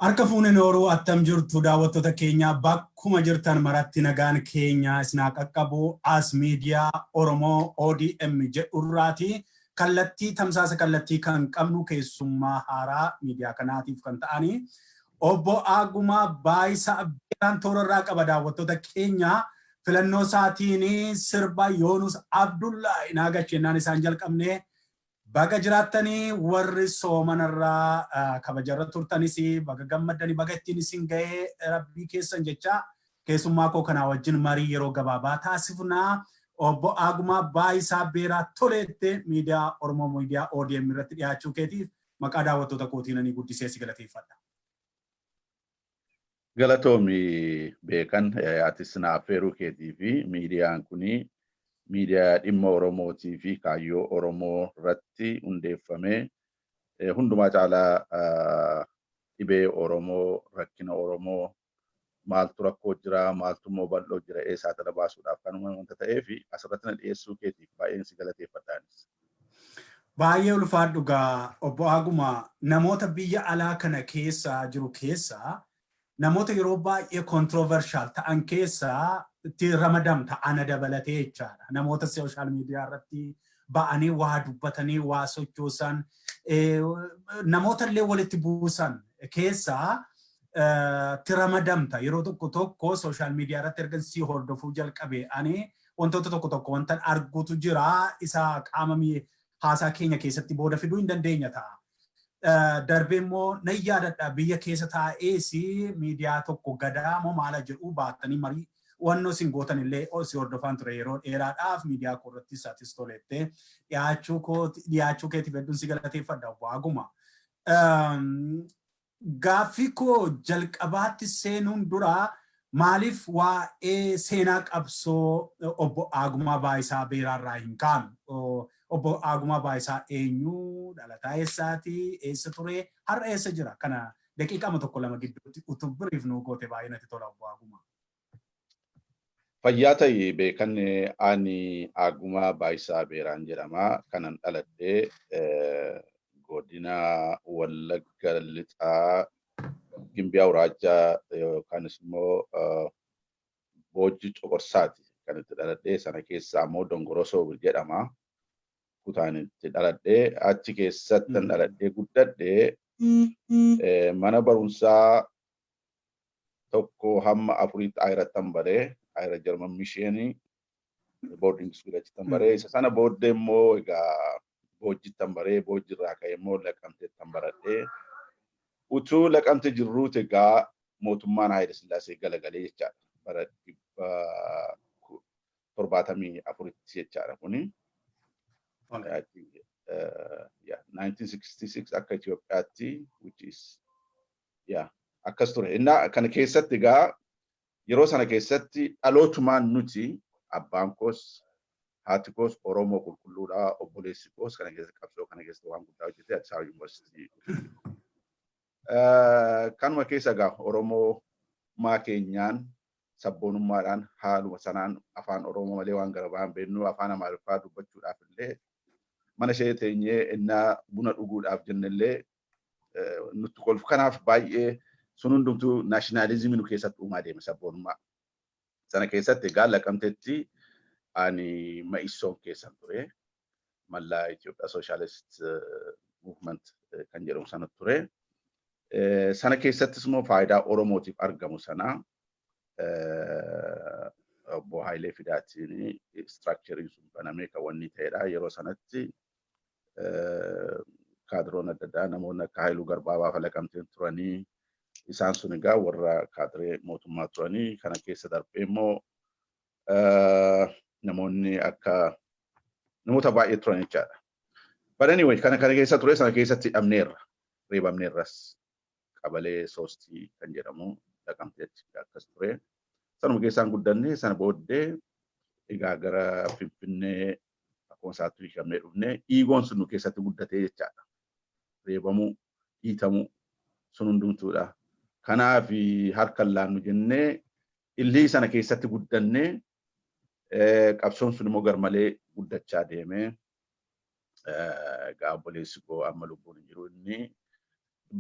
Harka fuuneen horuu, attam jirtu daawwattoota keenya? Bakkuma jirtan maratti nagaan keenya isinaa qaqqabu. As miidiyaa Oromoo ODM jedhurraati. Kallattii tamsaasa kallattii kan qabnu keessummaa haaraa miidiyaa kanaatiif kan ta'ani Obbo Agumaa Baayisaa Beeraan toorarraa qaba. Daawwattoota keenya, filannoo isaatiin sirba Yoonus Abdullaa naagachennaan isaan jalqabne. Baga jiraattanii. Warri soomanarraa kabajarra turtanis baga gammaddanii, baga ittiin isin ga'ee rabbii keessan jecha keessummaa koo kanaa wajjin marii yeroo gabaabaa taasifnaa. Obbo Agumaa Baayisaa Beeraa, toleette miidiyaa Oromoo Miidiyaa ODM irratti dhiyaachuu keetiif maqaa daawwattoota kootiin ani guddisee si galateeffadha. Galatoomi Beekan, atis na affeeruu keetii fi miidiyaan kuni miidiyaa dhimma Oromootii fi kaayyoo Oromoo irratti hundeeffamee hundumaa caalaa dhibee Oromoo, rakkina Oromoo, maaltu rakkoo jira, maaltu immoo bal'oo jira, eessaa tala baasuudhaaf kanuma wanta ta'eef asirratti na dhiyeessuu keetiif baay'een si galateeffadha anis. Baay'ee ulfaadhu gaa Obbo Agumaa. Namoota biyya alaa kana keessa jiru keessa namoota yeroo baay'ee controversial ta'an keessa itti ramadamta, ana dabalatee jechaadha. Namoota social media irratti ba'anii waa dubbatanii waa sochoosan, namoota illee walitti buusan keessaa itti ramadamta. Yeroo tokko tokko social media irratti erga si hordofuu jalqabe ani wantoota tokko tokko wantan argutu jira, isa qaama haasaa keenya keessatti booda fiduu hin dandeenya ta'a. Darbee immoo nan yaadadha, biyya keessa taa'ees miidiyaa tokko gadaa moo maala jedhu baatanii marii wannoo isin gootan illee si hordofaan ture yeroo dheeraadhaaf. Miidiyaa koo irrattis atis tolettee dhiyaachuu keetiif hedduun si galateeffadha, Obbo Aguma. Gaaffii koo jalqabaatti seenuun dura maaliif waa'ee seenaa qabsoo Obbo Agumaa Baayisaa Beeraarraa hin kaanu? Obbo Agumaa Baayisaa eenyu? Dhalataa eessaati? Eessa ture? Har'a eessa jira? Kana daqiiqama tokko lama gidduutti utuu brief nuu goote baay'ee natti tola, Obbo Agumaa. Fayyaa ta'i Beekan. Ani Agumaa Baayisaa Beeraan jedhama. Kanan dhaladhee godina Wallagga Lixaa, Gimbii Awuraajjaa yookaanis immoo Boojji Coqorsaati kan itti dhaladhee. Sana keessaa immoo Dongorosoo jedhama. Kutaan itti dhaladhee achi keessatti dhaladhee guddadhee mana barumsaa tokko hamma afuriitti Ayirattan baree, Ayira Jarman Missionii boarding school achittan baree. Isa sana booddee immoo egaa Boojjittan baree, Boojjirraa ka'ee immoo Laqamteettan baradhee. Utuu Laqamte jirruuti egaa mootummaan Haayile Sillaasee galagalee jechaadha. Bara 74tti jechaadha kuni. I think, yeah, 1966 akka Itoophiyaatti, which is, yeah, akkas ture. Innaa kana keessatti egaa yeroo sana keessatti dhalootumaan nuti abbaan koos haati koos Oromoo qulqulluudha. Obboleessi koos kana keessa qabsoo kana keessatti waan guddaa hojjete, Addis Ababa Yuunivarsiitii. Kanuma keessa egaa Oromoo maa keenyaan sabboonummaadhaan haaluma sanaan afaan Oromoo malee waan gara ba'an beeknu, afaan Amaariffaa dubbachuudhaaf illee mana ishee teenyee innaa buna dhuguudhaaf jennellee nutti kolfu. Kanaaf baay'ee sun hundumtuu nationalismii nu keessatti uumaa deeme, sabboonummaa. Sana keessatti egaa Laqamteetti ani Ma'issoon keessan ture. Mallaa Itoophiyaa Socialist Movement kan jedhamu sana ture. Sana keessattis immoo faayidaa Oromootiif argamu sana Obbo Hayilee Fidaatiin structureiin sun banamee kan wanni ta'edha. Yeroo sanatti kaadiroon adda addaa, namoonni akka Haayiluu Garbaabaa fa Laqamteen turanii, isaan sun egaa warra kaadiree mootummaa turanii. Kana keessa darbee immoo namoonni akka namoota baay'ee turan jechaadha. But anyway, kana keessa ture, sana keessatti hidhamneerra, reebamneerras, qabalee soostii kan jedhamu Laqamteetti akkas ture. Sanuma keessaan guddanne. Sana booddee egaa gara Finfinnee akkuma isaatti hiikamnee dhufne. Dhiigoon sun nu keessatti guddatee jechaadha. Reebamuu, dhiitamuu sun hundumtuudha. Kanaaf harka laannu jennee illii sana keessatti guddannee, qabsoon sun immoo garmalee guddachaa deemee, egaa obboleessi koo amma lubbuun hin jiru, inni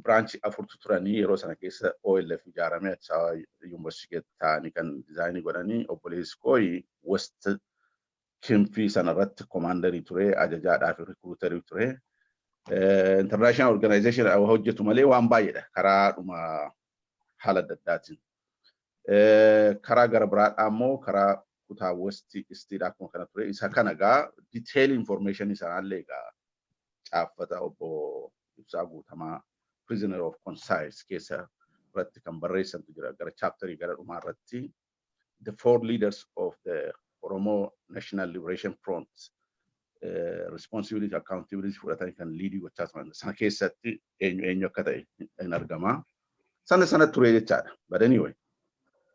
branchii afurtu turanii yeroo sana keessa OLF ijaaramee Addis Ababa Yuunivarsiitii keessa taa'anii kan designii godhanii. Obboleessi koo West Kinfii sanarratti commanderii ture, ajajaadhaa fi recruiterii ture. International Organization hojjetu malee waan baay'eedha karaadhuma haala adda addaatiin. Karaa gara biraadhaa immoo karaa kutaa West Eastiidha akkuma kana ture. Isa kana egaa detail information sanaallee egaa caaffata obbo Ibsaa Guutamaa Prisoner of Conscience keessa irratti kan barreessantu jira, gara chapterii gara dhumaa irratti, the four leaders of the Oromo National Liberation Front responsibility, accountability fudhatanii kan leadii gochaa turan sana keessatti eenyu eenyu akka ta'e hin argama. Sana sana ture jechaadha. But anyway,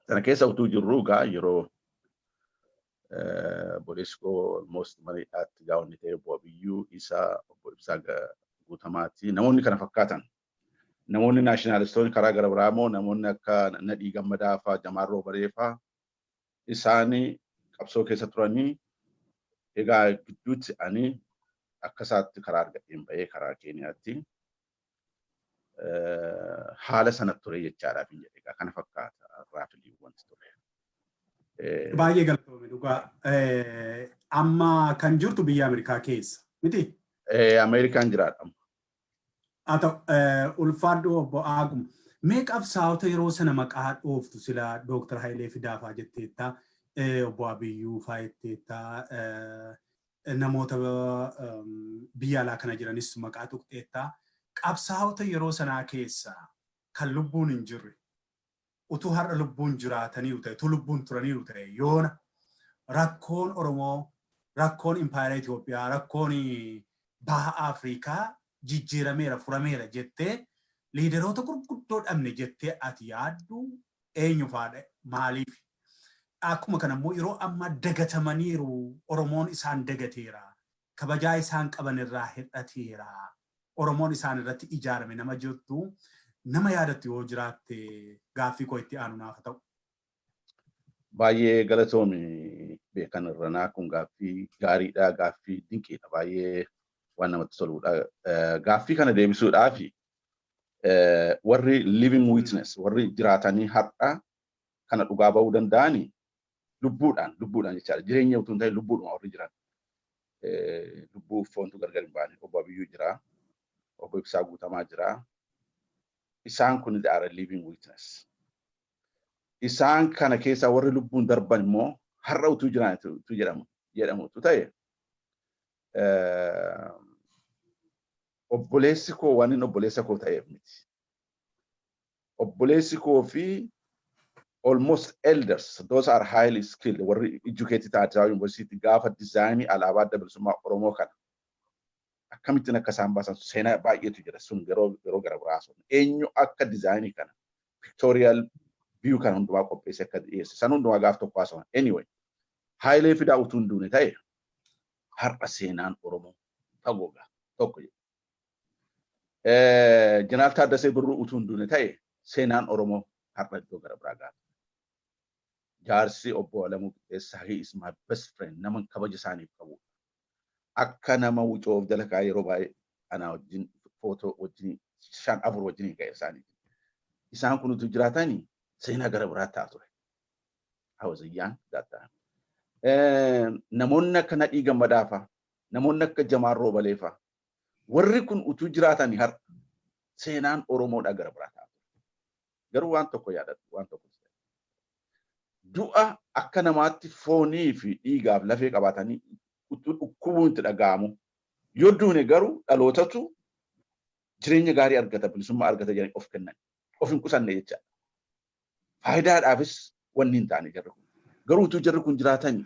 sana keessa utuu jirru egaa yeroo obboleessi koo almost mana hidhaatti gaa wanni ta'e, obbo Abiyyuu isaa, obbo Ibsaa Guutamaati. Namoonni kana fakkaatan. Namoonni nationalistoonni karaa gara biraa immoo namoonni akka Nadhii Gammadaa fa'aa, Jamaal Roobaree fa'aa isaanii qabsoo keessa turanii. Egaa gidduutti ani akka isaatti karaa argadheen bahee karaa Keeniyaatti haala sana ture jechaadhaaf hin jedhe. Egaa kana fakkaata roughly wanti ture. Baay'ee galatoome dhugaa. Amma kan jirtu biyya Ameerikaa keessa miti? Ameerikaan jiraadha. Haa ta'u, ulfaadhu obbo Aaguma. Mee qabsaa'ota yeroo sana maqaa dhooftu sila Dooktar Hayilee Fidaafaa jetteetta, obbo Abiyyuu faa jetteetta, namoota biyya alaa kana jiranis maqaa tuqxeetta. Qabsaa'ota yeroo sanaa keessaa kan lubbuun hin jirre, utuu har'a lubbuun jiraataniiru ta'e, utuu lubbuun turaniiru ta'e, yoona rakkoon Oromoo, rakkoon Impaayera Itoophiyaa, rakkoon Baha Afrikaa jijjiirameera, furameera jettee, leaderoota gurguddoo dhabne jettee ati yaaddu eenyu faadha, maaliif? Akkuma kana immoo yeroo ammaa dagatamaniiru, Oromoon isaan dagateera, kabajaa isaan qaban irraa hir'ateera, Oromoon isaan irratti ijaarame nama jirtu, nama yaadattu yoo jiraatte, gaaffii koo itti aanu naaf ta'u. Baay'ee galatoomi beekan irranaa. Kun gaaffii gaariidha, gaaffii dinqiidha, baay'ee waan namatti toludha. Gaaffii kana deebisuudhaaf warri living witness, warri jiraatanii har'a kana dhugaa ba'uu danda'ani lubbuudhaan jechaadha. Jireenya utuu hin ta'in lubbuudhuma warri jiran. Lubbuu foontu gargar hin baane. Obbo Abiyyuu jira. Obbo Ibsaa Guutamaa jira. Isaan kun they are a living witness. Isaan kana keessaa warri lubbuun darban immoo har'a utuu jiran utuu jedhamu utuu ta'e, obboleessi koo waan inni obboleessa koo ta'eef miti. Obboleessi koo fi almost elders, those are highly skilled, warri educated ta'an Addis University gaafa designii alaabaa Adda Bilisummaa Oromoo kana akkamittiin akka isaan baasan seenaa baay'eetu jira. Sun yeroo gara biraa sun eenyu akka designii kana, pictorial view kana hundumaa qopheesse akka dhiyeesse san hundumaa gaaf tokko haasawan. Anyway, Haayilee Fidaa utuu hin duune ta'e har'a seenaan Oromoo fagoo gaha tokko jedhu. Jeneraal Taaddasee Birruu utuu hin duune ta'e seenaan Oromoo har'a iddoo gara biraa gaha. Jaarsi obbo Alamuu Qixxeessaa, he is my best friend, nama kabaja isaaniif qabu. Akka nama wucoo of jala kaa'ee yeroo baay'ee anaa wajjin footoo wajjin shan afur wajjin ka'e isaanii. Isaan kun utuu jiraatanii seenaa gara biraa ta'a ture. I was a young that time. Namoonni akka Nadhii Gammadaa fa'a, namoonni akka Jamaal Roobalee fa'a, warri kun utuu jiraatanii har'a seenaan Oromoodhaa gara biraa ta'a ture. Garuu waan tokko yaadadhu, waan tokko. Du'a akka namaatti foonii fi dhiigaaf lafee qabaatanii utuu dhukkubuun itti dhaga'amu. Yoo duune garuu dhalootatu jireenya gaarii argata, bilisummaa argata jedhanii of kennan. Of hin qusanne jechaadha. Faayidaadhaafis wanni hin taane jarri kun. Garuu utuu jarri kun jiraatanii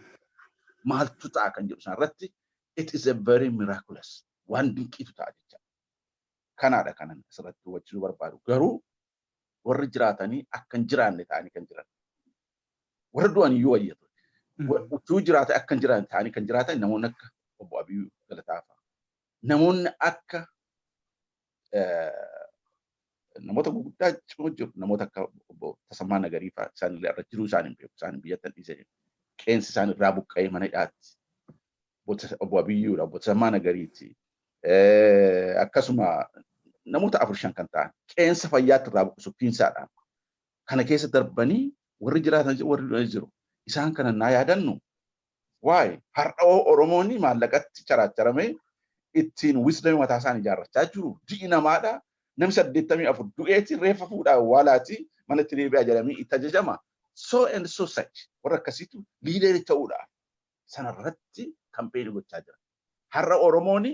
maaltu ta'a kan jedhu sanarratti it is a very miraculous, waan dinqiitu ta'a jechaadha. Kanaadha kanan asirratti hubachiisuu barbaadu. Garuu warri jiraatanii akka hin jiraanne ta'anii kan jiran. Warra du'an iyyuu wayya ture. Utuu jiraate akka hin jiraanne ta'anii kan jiraatan namoonni akka obbo Abiyyuu Galataa fa'a. Namoonni akka namoota gurguddaa cimoo jiru, namoota akka obbo Tasammaa Nagarii fa'a, isaan illee irra jiruu isaan hin beeku, isaan biyyatti dhiisee jiru. Qeensi isaan irraa buqqa'ee mana hidhaatti. Obbo Abiyyuudha, obbo Tasammaa Nagariiti. Akkasuma namoota afur shan kan ta'an qeensa fayyaatti irraa buqqisu piinsaadhaan. Kana keessa darbanii warri jiraatan jiru, warri du'an jiru. Isaan kana naa yaadannu. Waa'ee har'a Oromoon maallaqatti charaacharamee ittiin wisdom mataa isaan ijaarrachaa jiru. Di'i namaadha. Namni 84 du'eeti reeffa fuudhaa awwaalaati manatti deebi'aa jedhamee itti ajajama. So and so such warra akkasiitu leader ta'uudhaaf sanarratti campaign gochaa jira. Har'a Oromoon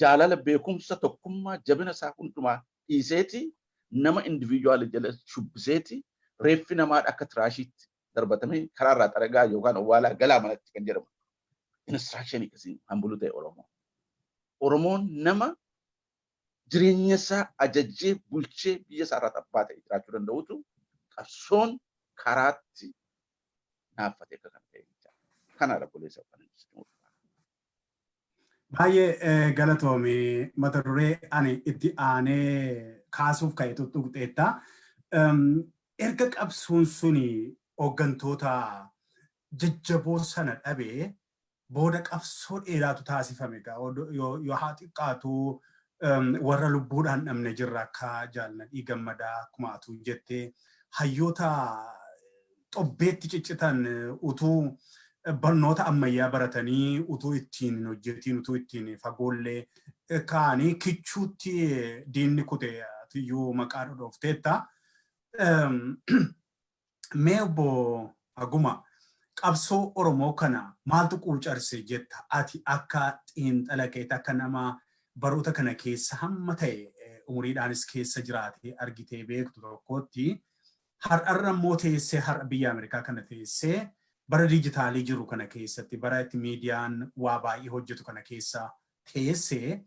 jaalala, beekumsa, tokkummaa, jabina isaa hundumaa dhiiseeti nama individual jala shubbiseeti reeffi namaa akka trashiitti darbatamee karaarraa xaragaa yookaan awwaalaa galaa manatti kan jedhamu. Instruction akkasii hambulu ta'e Oromoo. Oromoon nama jireenya isaa ajajjee bulchee biyya isaa irraa abbaa ta'e jiraachuu danda'utu qabsoon karaatti naaffatee akka kan ta'e jechaadha. Kanaadha, obboleessa kan inni. Baay'ee galatoomi, mata duree ani itti aanee kaasuuf ka'e tuttuqxeetta. Erga qabsoon suni hooggantoota jajjaboo sana dhabee booda qabsoo dheeraatu taasifame. Yoo haa xiqqaatu warra lubbuudhaan dhabne jirra, akka Jaalladhii Gammadaa, akkuma atuu jettee, hayyoota xobbeetti ciccitan utuu barnoota ammayyaa baratanii utuu ittiin hin hojjetiin, utuu ittiin fagoollee kaanii kichuutti diinni kute iyyuu maqaa dhodhoofteetta. Mee obbo Aguma, qabsoo Oromoo kana maaltu quucarse jetta ati, akka xiinxala keetti, akka nama baroota kana keessa hamma ta'e umuriidhaanis keessa jiraatee argitee beektu tokkotti, har'arra immoo teessee, har'a biyya Ameerikaa kana teessee, bara dijitaalii jiru kana keessatti, bara itti miidiyaan waa baay'ee hojjetu kana keessa teessee,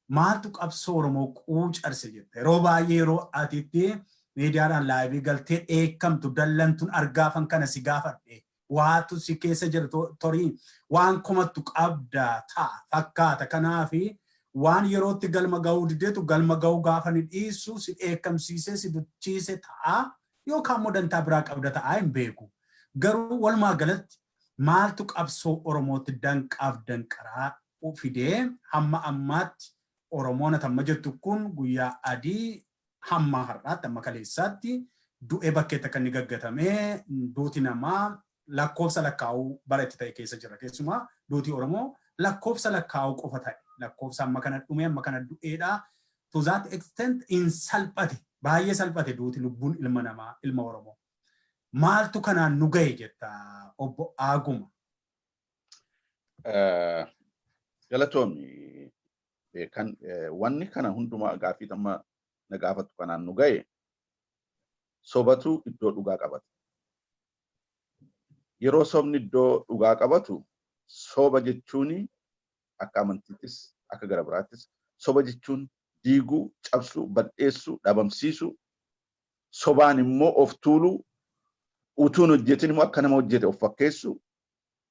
maaltu qabsoo Oromoo quucarse jetta? Yeroo baay'ee yeroo ati itti miidiyaadhaan live galtee dheekkamtu, dallantuun argaafan kana si gaafadhe. Waatu si keessa jira torii waan komattu qabda ta'a fakkaata. Kanaafi waan yerootti galma gahuu dideetu galma gahuu gaafa ni dhiisu si dheekkamsiisee si duchiise ta'a, yookaan immoo dantaa biraa qabda ta'a, hin beeku. Garuu walumaa galatti maaltu qabsoo Oromootti danqaaf danqaraa fidee hamma ammaatti Oromoon atamma jettu kun guyyaa adii hamma har'aatti, amma kaleessaatti du'ee bakkeetti akka inni gaggatamee, duuti namaa lakkoofsa lakkaa'uu bara itti ta'e keessa jira. Keessumaa duuti Oromoo lakkoofsa lakkaa'uu qofa ta'e. Lakkoofsa amma kana dhume, amma kana du'eedha. To that extent in salphate, baay'ee salphate duuti, lubbuun ilma namaa, ilma Oromoo. Maaltu kanaan nu gahe jetta, obbo Aaguma? Galatoomi. Kan wanni kana hundumaa gaaffii amma na gaafattu kanaan nu gahe, sobatu iddoo dhugaa qabata. Yeroo sobni iddoo dhugaa qabatu, soba jechuun akka amantiittis akka gara biraattis soba jechuun diiguu, cabsuu, bal'eessuu, dhabamsiisuu, sobaan immoo of tuuluu, utuun hojjetin immoo akka nama hojjete of fakkeessuu,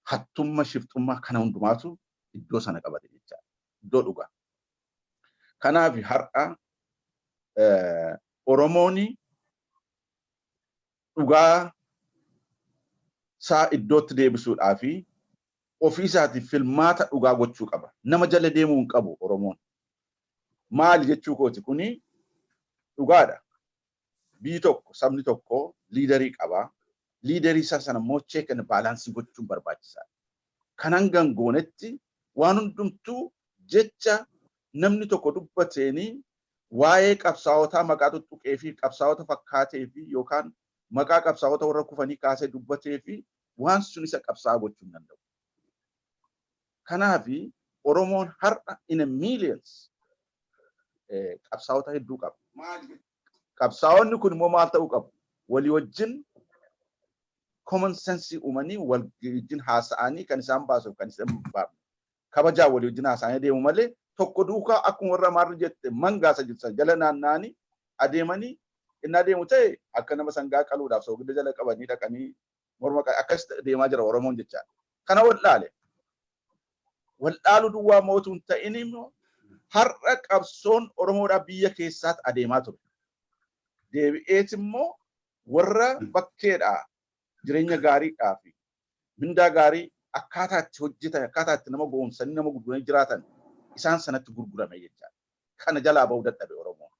hattummaa, shifxummaa, kana hundumaatu iddoo sana qabate jechaadha. Iddoo dhugaa. Kanaaf har'a Oromoon dhugaa isaa iddootti deebisuudhaa fi ofii isaatiif filmaata dhugaa gochuu qaba. Nama jala deemuu hin qabu Oromoon. Maali jechuu kooti? Kuni dhugaadha. Biyyi tokko, sabni tokko leader qaba. Leader isaa sana immoo check and balance gochuun barbaachisaadha. Kanan gangoonetti waan hundumtuu jecha namni tokko dubbateeni waa'ee qabsaa'otaa maqaa tuttuqee fi qabsaa'ota fakkaatee fi yookaan maqaa qabsaa'ota warra kufanii kaasee dubbatee fi waan sun isa qabsaa'aa gochuu hin danda'u. Kanaafi Oromoon har'a in a millions qabsaa'ota hedduu qaba. Qabsaa'onni kun immoo maal ta'uu qabu? Walii wajjin common sense uumanii, wal wajjin haasa'anii, kan isaan baasuuf kan isaan baafne kabajaa walii wajjin haasa'anii deemu malee, tokko duukaa akkuma warra Amaarri jette mangaasa jirtan jala naanna'anii adeemanii Innaa deemu ta'e akka nama sangaa qaluudhaaf soogidda jala qabanii dhaqanii morma akkas deemaa jira Oromoon jechaadha. Kana waldhaale. Waldhaaluu duwwaa mootuun ta'in immoo har'a qabsoon Oromoodhaa biyya keessaatti adeemaa ture. Deebi'eet immoo warra bakkeedhaa jireenya gaariidhaa fi mindaa gaarii akkaataa itti hojjetan, akkaataa itti nama goomsanii nama gurguranii jiraatan isaan sanatti gurgurame jechaadha. Kana jalaa bahuu dadhabe Oromoon.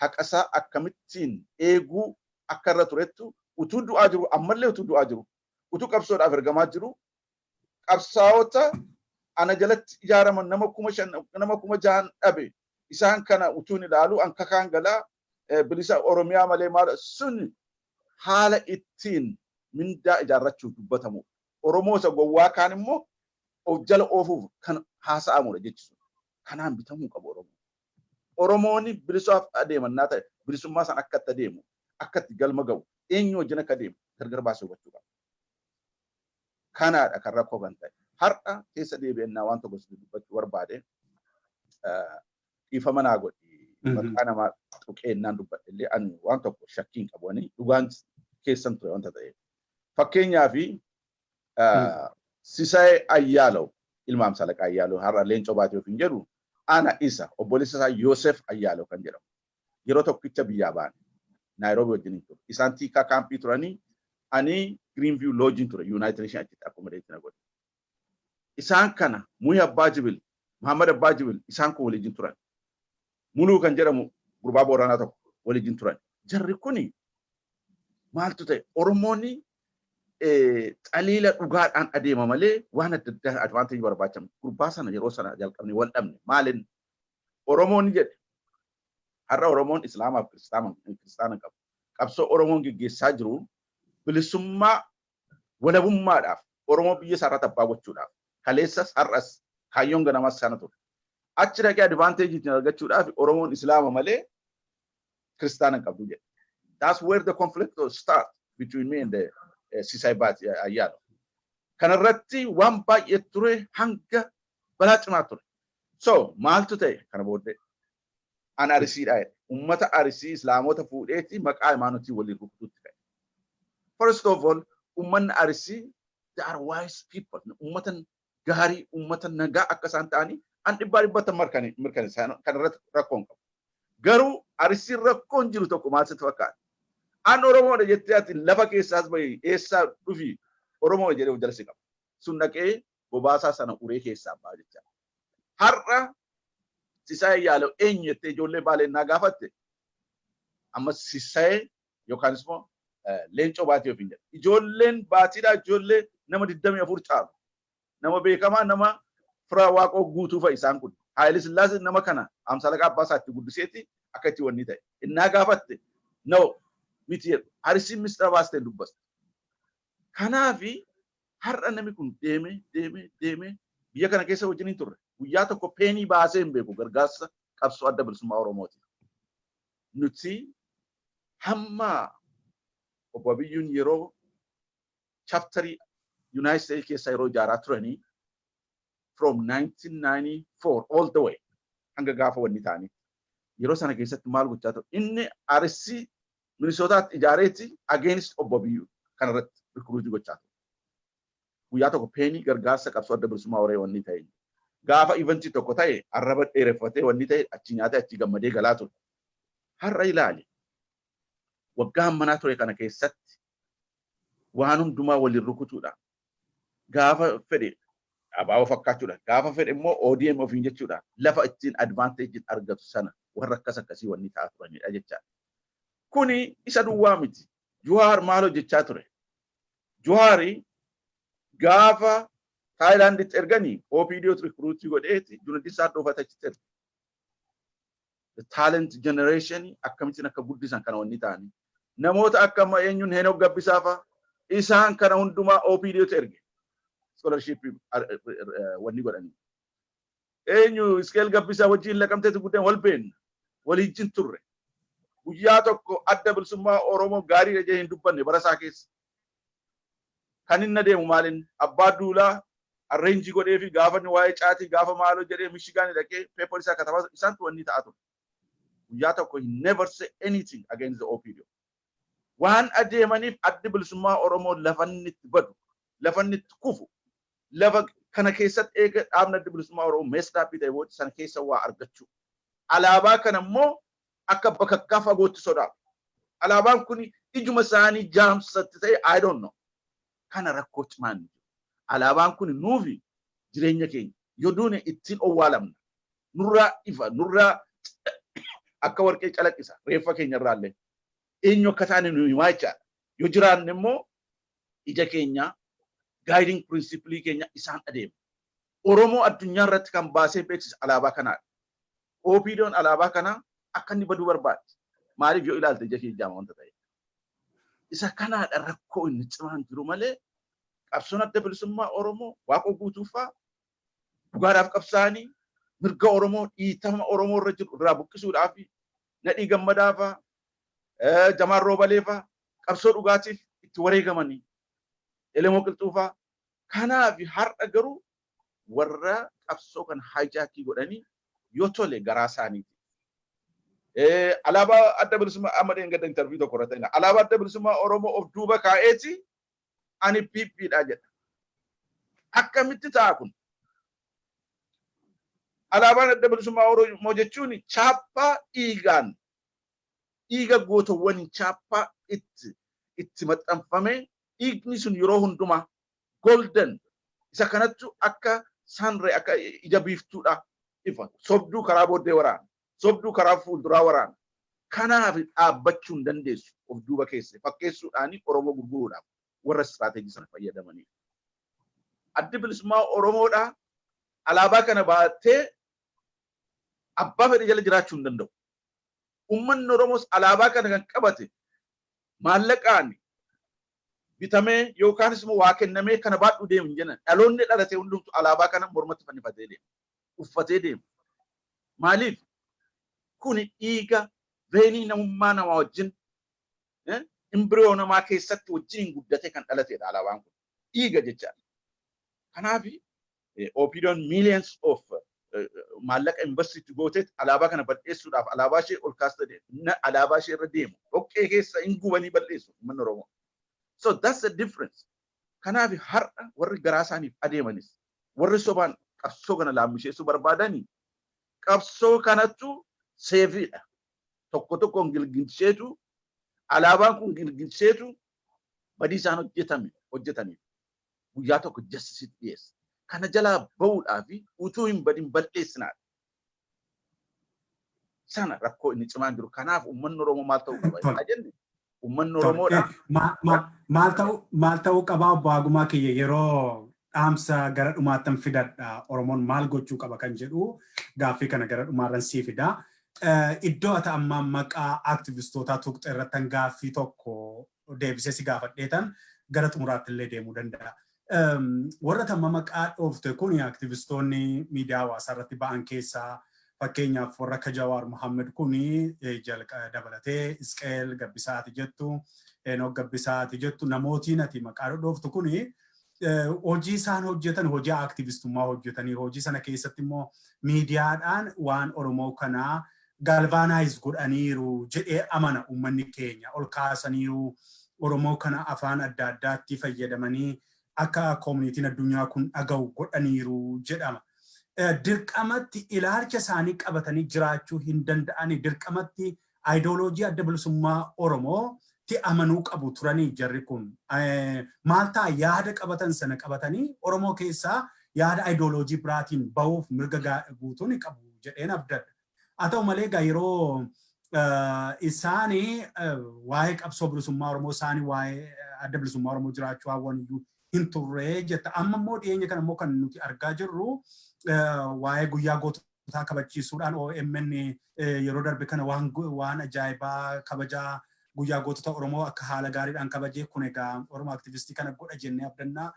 Haqa isaa akkamittiin eeguu akka irra turettu utuu du'aa jiru, ammallee utuu du'aa jiru, utuu qabsoodhaaf ergamaa jiru, qabsaa'ota ana jalatti ijaaraman nama 5,000, nama 6,000 dhabe, isaan kana utuun ilaalu an kakaan galaa bilisa Oromiyaa malee maal sun haala ittiin mindaa ijaarrachuuf dubbatamudha. Oromoo isa gowwaa kaan immoo of jala oofuuf kan haasa'amudha jechuudha. Kanaan bitamuu qabu Oromoo. Oromoon bilisaaf adeemannaa ta'e bilisummaa san akka itti adeemu, akka itti galma ga'u, eenyu wajjin akka adeemu gargar baasee hubachuu qaba. Kanaadha kan rakkoo kan ta'e. Har'a keessa deebi'annaa waan tokko sitti dubbachuu barbaade, dhiifama naa godhi, maqaa namaa tuqeennaan dubbadhe illee ani waan tokko shakkiin qabu, ani dhugaan keessan ture wanta ta'eef. Fakkeenyaaf Sisaayee Ayyaalaw, ilma Amsaalaqaa Ayyaalaw, har'a Leencoo Baatee ofiin jedhu, ana isa obboleessa isaa Yoosef Ayyaalaw kan jedhamu yeroo tokkicha biyyaa baane Naayiroobii wajjin ture. Isaan Tiikaa kaampii turanii, ani Greenview Lodge ture, United Nation achitti accommodate na godhe. Isaan kana Muhi Abbaa Jibil, Muhammad Abbaa Jibil, isaan kun waliin turan. Muluu kan jedhamu gurbaa Booranaa tokko waliin turan. Jarri kuni maaltu ta'e? Oromoonni xaliila dhugaadhaan adeema malee waan adda addaa advantage barbaachamu. Gurbaa sana yeroo sana jalqabne wal dhabne. Maalin Oromoonni jedhe? Har'a Oromoon Islaamaaf Kiristaana qabu. Qabsoo Oromoon geggeessaa jiru bilisummaa, walabummaadhaaf, Oromoo biyya isaa irratti abbaa gochuudhaaf. Kaleessas har'as kaayyoon ganamas sana ture. Achi dhaqee advantage ittiin argachuudhaaf Oromoon Islaama malee Kiristaana hin qabdu jedhe. That's where the conflict will start between me and the Sisay Baati Ayyaalo. Kanarratti waan baay'ee ture, hanga balaa cimaa ture. So maaltu ta'e kana booddee? An Arisiidha jedhe. Uummata Arisii Islaamota fuudheeti maqaa hayimaanotii waliin rukutuutti ka'e. First of all, uummanni Arisii, they are wise people. Uummata gaarii, uummata nagaa akka isaan ta'anii an dhibbaa dhibbatti mirkaneessa, kanarratti rakkoon qabu. Garuu Arisiin rakkoon jiru tokko maal sitti fakkaata? An Oromoodha jettee ati lafa keessaas bahi, eessaa dhufi, Oromoodha jedhee of jala si qaba. Sun dhaqee bobaasaa sana uree keessaa ba'a jecha. Har'a Sisaayee Yaalaw eenyu jettee ijoollee Baaleennaa gaafatte, amma Sisaayee yookaan immoo Leencoo Baatii ofiin jedha. Ijoolleen Baatiidhaa ijoollee nama 24 caalu. Nama beekamaa, nama fira Waaqoo Guutuu fa'i isaan kun. Haayile Sillaasee nama kana Amsaalaqaa abbaa isaatti guddiseeti akka itti wanni ta'e. Innaa gaafatte no miti jedhu. Arisiin mistira baastee dubbasta. Kanaafi har'a namni kun deeme deeme deeme biyya kana keessa wajjin hin turre. Guyyaa tokko peenii baasee hin beeku gargaarsa qabsoo Adda Bilisummaa Oromooti. Nuti hamma obbo Abiyyuun yeroo chapterii United States keessa yeroo ijaaraa turanii from 1994 all the way hanga gaafa wanni ta'anii yeroo sana keessatti maal gochaa ture? Inni Arsii Minisootaatti ijaareeti against obbo Abiyyuu kanarratti recruit gochaa ture. Guyyaa tokko peenii gargaarsa qabsoo Adda Bilisummaa Oromoo wanni ta'e. Gaafa eventii tokko ta'e arraba dheereffatee wanni ta'e achi nyaatee achi gammadee galaa ture. Har'a ilaali. Waggaa hammanaa ture kana keessatti waan hundumaa waliin rukutuudha. Gaafa fedhe ABO fakkaachuudha. Gaafa fedhe immoo ODM ofiin jechuudha. Lafa ittiin advantage argatu sana warra akkas akkasii wanni ta'aa turanidha jechaadha. Kuni isa duwwaa miti. Juhaar maal hojjechaa ture? Juhaari gaafa Taayilaanditti erganii OPDO recruit godheeti Junaddi Saaddoo achitti erge. The talent generation akkamittiin akka guddisan kana wanni ta'anii. Namoota akka amma eenyuun Henook Gabbisaa fa'a isaan kana hundumaa OPDOtu erge. Scholarship wanni godhanii. Eenyu Iskeel Gabbisaa wajjin laqamteetu guddeen wal beenna. Waliijjin turre. Guyyaa tokko Adda Bilisummaa Oromoo gaarii jedhee hin dubbanne bara isaa keessa. Kan inni adeemu maalin abbaa duulaa arrange godhee fi gaafa inni waa'ee caatii gaafa maaloo jedhee Mishigaan dhaqee paper isaa katabaa isaantu wanni ta'a ture. Guyyaa tokko he never say anything against the OPDO. Waan adeemaniif Addi Bilisummaa Oromoo lafa inni itti badu, lafa inni itti kufu, lafa kana keessatti eega dhaabni Addi Bilisummaa Oromoo messed up ta'e booda sana keessa waa argachuu. Alaabaa kana immoo akka bakakkaa fagootti sodaatu. Alaabaan kun ijuma isaanii jaamsatti ta'e, I don't know. Kana rakkoo cimaan jiru. Alaabaan kun nuufi jireenya keenya. Yoo duune ittiin owwaalamna. Nurraa ifa, nurraa akka warqee calaqqisa reeffa keenya irraallee. Eenyu akka taane nu himaa jechaadha. Yoo jiraanne immoo ija keenya, guiding principle keenya isaan adeema. Oromoo addunyaa irratti kan baasee beeksisa alaabaa kanaadha. OPDOn alaabaa kana akka inni baduu barbaaddi. Maaliif yoo ilaalte ija keenya jaama wanta ta'e. Isa kanaadha rakkoo inni cimaan jiru malee, qabsoon Adda Bilisummaa Oromoo, Waaqoo Guutuufaa dhugaadhaaf qabsaa'anii mirga Oromoo, dhiitama Oromoo irra jiru irraa buqqisuudhaaf, Nadhii Gammadaafaa, Jamaal Roobaleefaa qabsoo dhugaatiif itti wareegamanii, Elemoo Qilxuufaa. Kanaaf har'a garuu warra qabsoo kan hijack godhanii yoo tole garaa isaaniiti. Alaabaa Adda Bilisummaa amma dheengadda interview tokko irratti alaabaa Adda Bilisummaa Oromoo of duuba kaa'eeti ani PPdha jedha. Akkamitti ta'a kun? Alaabaan Adda Bilisummaa Oromoo jechuun chaappaa dhiigaan, dhiiga gootowwaniin chaappaa itti maxxanfamee, dhiigni sun yeroo hundumaa golden, isa kanattu akka sunray, akka ija biiftuudha ifa. Sobduu karaa booddee waraana, sobduu karaa fuulduraa waraana. Kanaaf dhaabbachuu hin dandeessu of duuba keessa fakkeessuudhaani Oromoo gurguruudhaaf warra strategy sana fayyadamanii. Addi Bilisummaa Oromoodha alaabaa kana baatee abbaa fedhe jala jiraachuu hin danda'u. Uummanni Oromoos alaabaa kana kan qabate maallaqaan bitamee yookaanis immoo waa kennamee kana baadhuu deemu hin jennan. Dhaloonni dhalate hundumtu alaabaa kana mormatti fannifatee deema. Uffatee deema. Maaliif? Kuni dhiiga veenii namummaa namaa wajjin, embryo namaa keessatti wajjin guddatee kan dhalateedha alaabaan kun. Dhiiga jechaadha. Kanaaf OPDOn millions of maallaqa invest gooteet alaabaa kana bal'eessuudhaaf alaabaa ishee ol kaastee alaabaa ishee irra deemu. Dhoqqee keessa hin gubanii bal'eessu uummanni Oromoo. So that's the difference. Kanaaf har'a warri garaa isaaniif adeemanis, warri sobaan qabsoo kana laammisheessuu barbaadanii, qabsoo kanattu seefiidha. Tokko tokkoon gilgilcheetu, alaabaan kun gilgilcheetu badii isaan hojjetaniif guyyaa tokko justice dhiyeessa. Kana jalaa bahuudhaaf utuu hin badin bal'eessinaadha. Sana rakkoo inni cimaan jiru. Kanaaf uummanni Oromoo maal ta'uu qaba jenne, uummanni Oromoodha. Maal ta'uu qabaa, obbo Hagumaa kiyya, yeroo dhaamsa gara dhumaattan fidadha. Oromoon maal gochuu qaba kan jedhu gaaffii kana gara dhumaarran sii fida. Iddoo ati amma maqaa aktivistootaa tuqxe irrattan gaaffii tokko deebisee si gaafadheetan gara xumuraatti illee deemuu danda'a. Warra amma maqaa dhoofte kun, aktivistoonni miidiyaa hawaasaa irratti ba'an keessaa, fakkeenyaaf warra akka Jawaar Mohammed kun dabalatee, Isqeel Gabbisaati jettu, Enook Gabbisaati jettu, namootiin ati maqaa dhooftu kun hojii isaan hojjetan hojii aktivistummaa hojjetanii, hojii sana keessatti immoo miidiyaadhaan waan Oromoo kanaa galvanize godhaniiru jedhee amana. Uummanni keenya ol kaasaniiru, Oromoo kana afaan adda addaatti fayyadamanii akka communityn addunyaa kun dhaga'u godhaniiru jedhama. Dirqamatti ilaalcha isaanii qabatanii jiraachuu hin danda'ani. Dirqamatti ideology Adda Bilisummaa Oromootti amanuu qabu turanii jarri kun. Maal ta'a, yaada qabatan sana qabatanii Oromoo keessaa yaada ideology biraatiin bahuuf mirga guutuu ni qabu jedheen abdadha. Haa ta'u malee egaa yeroo isaanii waa'ee qabsoo bilisummaa Oromoo, isaanii waa'ee Adda Bilisummaa Oromoo jiraachuu hawwan iyyuu hin turre jetta. Amma immoo dhiyeenya kana immoo kan nuti argaa jirru waa'ee guyyaa goototaa kabachiisuudhaan OMN yeroo darbe kana waan ajaa'ibaa kabajaa guyyaa gootota Oromoo akka haala gaariidhaan kabajee, kun egaa Oromoo aktivistii kana godha jennee abdannaa.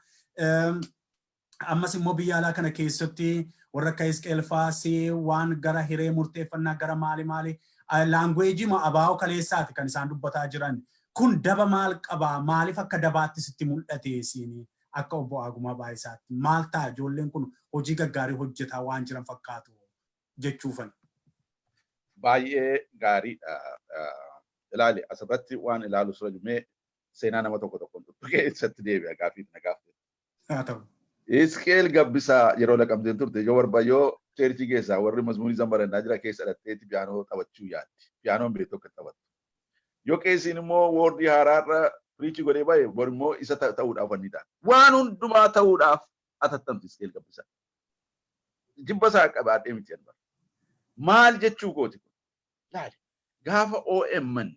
Ammas immoo biyya alaa kana keessatti warra akka Isqeel Faasii waan gara hiree murteeffannaa, gara maali maali, language abaa'oo kaleessaati kan isaan dubbataa jiran. Kun daba maal qabaa? Maaliif akka dabaatti sitti mul'ate siin akka obbo Agumaa Baayisaatti? Maal ta'a, ijoolleen kun hojii gaggaarii hojjetaa waan jiran fakkaatu jechuufan. Baay'ee gaariidha. Ilaali, asirratti waan ilaalu sura mee seenaa nama tokko tokkoon tuttuqee isatti deebi'a gaaffiif na gaafte. Haa ta'u. Isqeel Gabbisaa yeroo Laqamteen turte yoo barbaayoo church keessaa warri mazmuurii zammarannaa jira keessa dhatteeti piyaanoo taphachuu yaaddi. Piyaanoon beektu akka taphattu. Yoo qeesiin immoo word haaraarra preach godhee bahe, bor immoo isa ta'uudhaaf wanni ta'a. Waan hundumaa ta'uudhaaf atattamti Isqeel Gabbisaa. Jibba isaa qabaadhee miti anbar. Maal jechuu kooti kun? Laali, gaafa OMN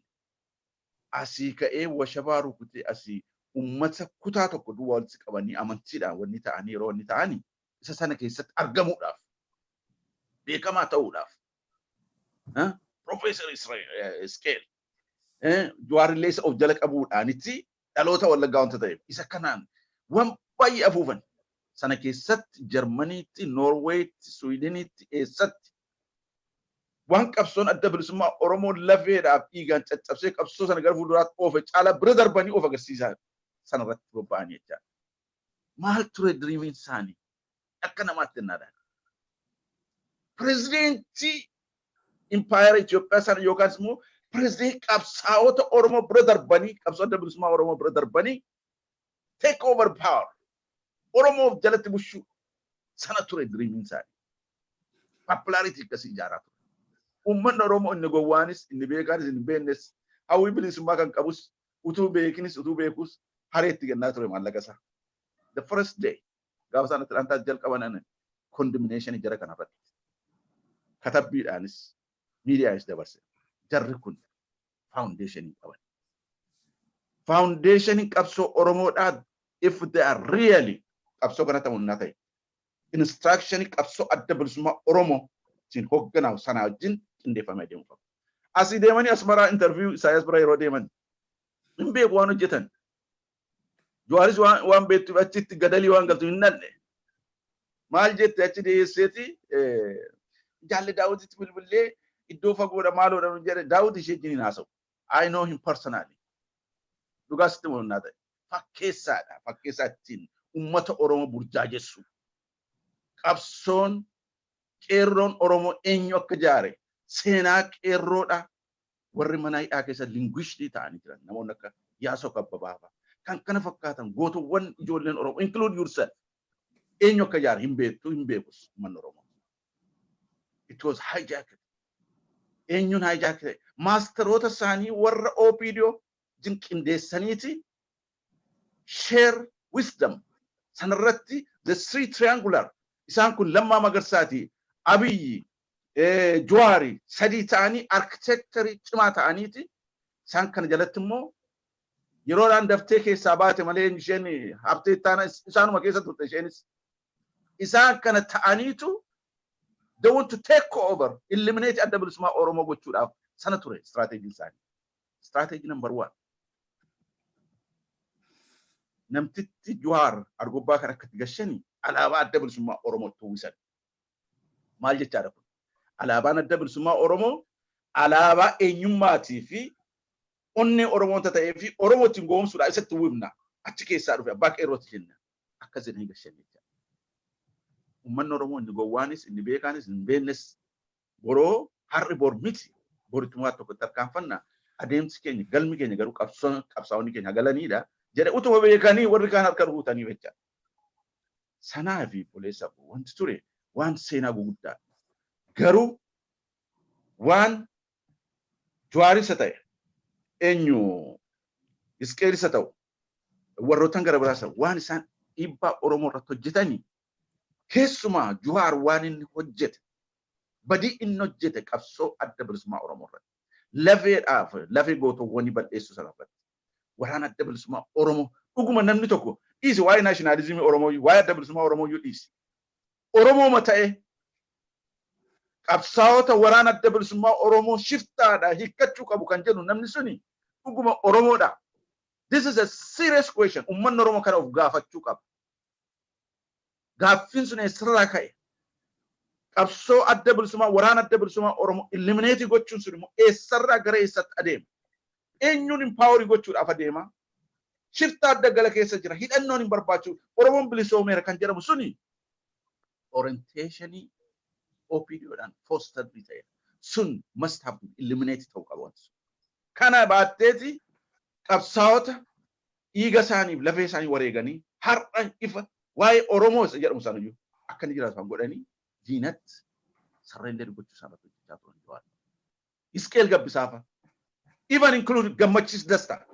asii ka'ee washabaa rukutee, asii ummata kutaa tokko duwwaa walitti qabanii, amantiidhaan wanni ta'anii, yeroo wanni ta'anii isa sana keessatti argamuudhaaf, beekamaa ta'uudhaaf, Profeesar Isqeel Jawaarillee isa of jala qabuudhaanitti dhaloota Wallaggaa wanta ta'eef isa kanaan waan baay'ee afuufan. Sana keessatti Jarmaniitti, Noorweetti, Suwiidiniitti, eessatti waan qabsoon Adda Bilisummaa Oromoo lafeedhaaf dhiigaan caccabsee qabsoo sana gara fuulduraatti oofe caalaa bira darbanii of agarsiisaa sanarratti bobba'anii jechaadha. Maal ture dreamiin isaanii? Akka namaatti kennaadhaan. Pirezidentii impaayera Itoophiyaa sana yookaas immoo pirezidentii qabsaa'ota Oromoo bira darbanii, qabsoo Adda Bilisummaa Oromoo bira darbanii take over power, Oromoof jalatti bushuu sana ture dreamiin isaanii. Popularity akkasii ijaaraa ture. Uummanni Oromoo inni gowwaanis, inni beekaanis, inni beeknes, hawwii bilisummaa kan qabus, utuu beekinis utuu beekus hareetti kennaa ture maallaqa isaa. The first day gaafa isaan Atlaantaa jalqaban condemnation jara kanarratti katabbiidhaanis miidiyaanis dabarse. Jarri kun foundation qaban. Foundation qabsoo Oromoodhaa, if they are really qabsoo kana ta'unnaa ta'e, instruction qabsoo Adda Bilisummaa Oromoo siin hoogganamu sanaa wajjin qindeeffamee adeemu qaba. Asii deemanii Asmaraa interview Isaayyaas bira yeroo deeman hin beeku waan hojjetan. Jawaaris waan beektuuf achitti gadalii waan galtu hin nanne. Maal jette? Achi dhiyeesseeti jaalle Daawititti bilbillee iddoo fagoodha maaloodha nu jedhe. Daawit ishee wajjin hin haasa'u. I know him personally. Dhugaa sitti mul'annaa ta'e. Fakkeessaadha. Fakkeessaa ittiin uummata Oromoo burjaajessu. Qabsoon qeerroon Oromoo eenyu akka jaare seenaa qeerroodha. Warri mana hidhaa keessa languish ta'anii jiran namoonni akka Yaasoo Kabbabaa fa'a. Kan kana fakkaatan gootowwan ijoolleen Oromoo, include yourself. Eenyu akka jaare hin beektu, hin beekus uummanni Oromoo. It was hijacked. Eenyuun hijacked ta'e? Maasteroota isaanii warra OPDO qindeessaniiti share wisdom sanarratti the three triangular isaan kun Lammaa Magarsaati, Abiyyi, Jawaari sadii ta'anii architecture cimaa ta'aniiti. Isaan kana jalatti immoo yeroodhaan daftee keessaa baate malee isheen haftee taana isaanuma keessa turte isheenis. Isaan kana ta'aniitu they want to take over, eliminate Adda Bilisummaa Oromoo gochuudhaaf sana ture strategy isaanii. Strategy number one. Namtitti Jawaar Argobbaa kan akkatti gashanii alaabaa Adda Bilisummaa Oromootti uwwisan. Maal jechaadha kun? Alaabaan Adda Bilisummaa Oromoo alaabaa eenyummaatii fi onnee Oromoota ta'ee fi Oromoo ittiin goomsuudhaaf isatti uwwifna. Achi keessaa dhufe abbaa qeerrooti jenna. Akkas jedhanii gashan jechaadha. Uummanni Oromoo inni gowwaanis, inni beekaanis, hin beeknes boroo har'i bor miti boritti tokko tarkaanfanna, adeemsi keenya, galmi keenya garuu qabsaa'onni keenya galaniidha jedhe utuma beekanii warri kaan harka ruutanii jecha. Sanaa fi obboleessa, wanti ture waan seenaa guguddaa. Garuu waan Jawaarisa ta'e, eenyu, Isqeelisa ta'u, warrootan gara biraas ta'u, waan isaan dhiibbaa Oromoo irratti hojjetanii, keessumaa Jawaar waan inni hojjete, badii inni hojjete qabsoo Adda Bilisummaa Oromoo irratti, lafeedhaaf lafee gootowwanii bal'eessuu sana irratti, waraana Adda Bilisummaa Oromoo, dhuguma namni tokko dhiisi waa'ee nationalism Oromoo, waa'ee Adda Bilisummaa Oromoo iyyuu dhiisi. Oromooma ta'e qabsaa'ota waraana Adda Bilisummaa Oromoo shiftaadha, hiikkachuu qabu kan jedhu namni suni dhuguma Oromoodha. This is a serious question. Uummanni Oromoo kana of gaafachuu qaba. Gaaffiin sun eessarraa ka'e? Qabsoo Adda Bilisummaa, waraana Adda Bilisummaa Oromoo eliminate gochuun sun immoo eessarraa gara eessatti adeema? Eenyuun empower gochuudhaaf adeema? Shiftaa adda gala keessa jira. Hidhannoon hin barbaachisu. Oromoon bilisoomeera kan jedhamu suni orientation OPDOdhaan fostered ta'e. Sun must have to eliminate ta'uu qaba wanti sun. Kana baatteeti qabsaa'ota dhiiga isaaniif lafee isaanii wareeganii har'a ifa waa'ee Oromoo isa jedhamu sanayyuu akka inni jiraatu kan godhanii diinatti surrender gochuu isaan irratti hojjechaa turan Jawaar. Isqeel Gabbisaafa. Even include Gammachiis Dastaa.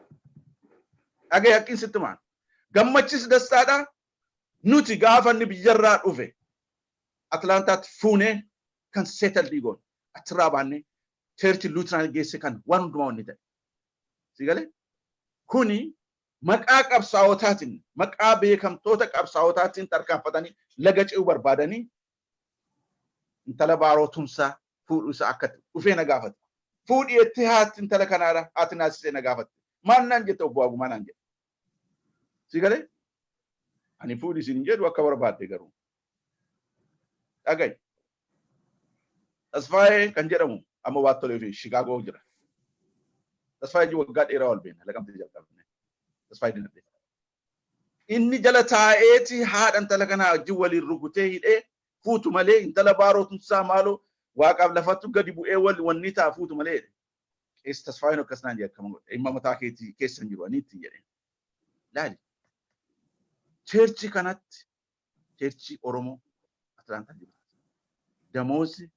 Dhagee haqqiin sitti maan. Gammachiis Dastaadha. Nuti gaafa inni biyyarraa dhufe Atlaantaatti fuunee kan settle goone, achirraa baannee church Lutheran geesse, kan waan hundumaa wanni ta'e. Si galee? Kuni maqaa qabsaa'otaatiin, maqaa beekamtoota qabsaa'otaatiin tarkaanfatanii laga ce'uu barbaadanii intala Baaroo Tumsaa fuudhuu isaa akka dhufee na gaafate. Fuudhii jettee haati intala kanaadha, haati naasisee na gaafatte. Maal naan jette, obbo Agumaa naan jedhe. Si galee? Ani fuudhi isin jedhu, akka barbaadde garuu. Dhaga'i. Tasfaayee kan jedhamu amma waan tolee fi Chicago jira. Tasfaayee waggaa dheeraa wal beekna, Laqamtee jalqabne. Tasfaayee Dinagdee. Inni jala taa'eeti haadha intala kanaa wajjin waliin rukutee hidhee, fuutu malee intala Baaroo Tumsaa, maaloo waaqaaf lafattu gadi bu'ee wal wanni ta'a, fuutu malee. Qees Tasfaayeen akkas naan jedhe, akkama godhe, dhimma mataa keetii keessa hin jiru ani ittiin jedhe. Laali. Church kanatti, church Oromoo Atlaantaa jiru. Damoozi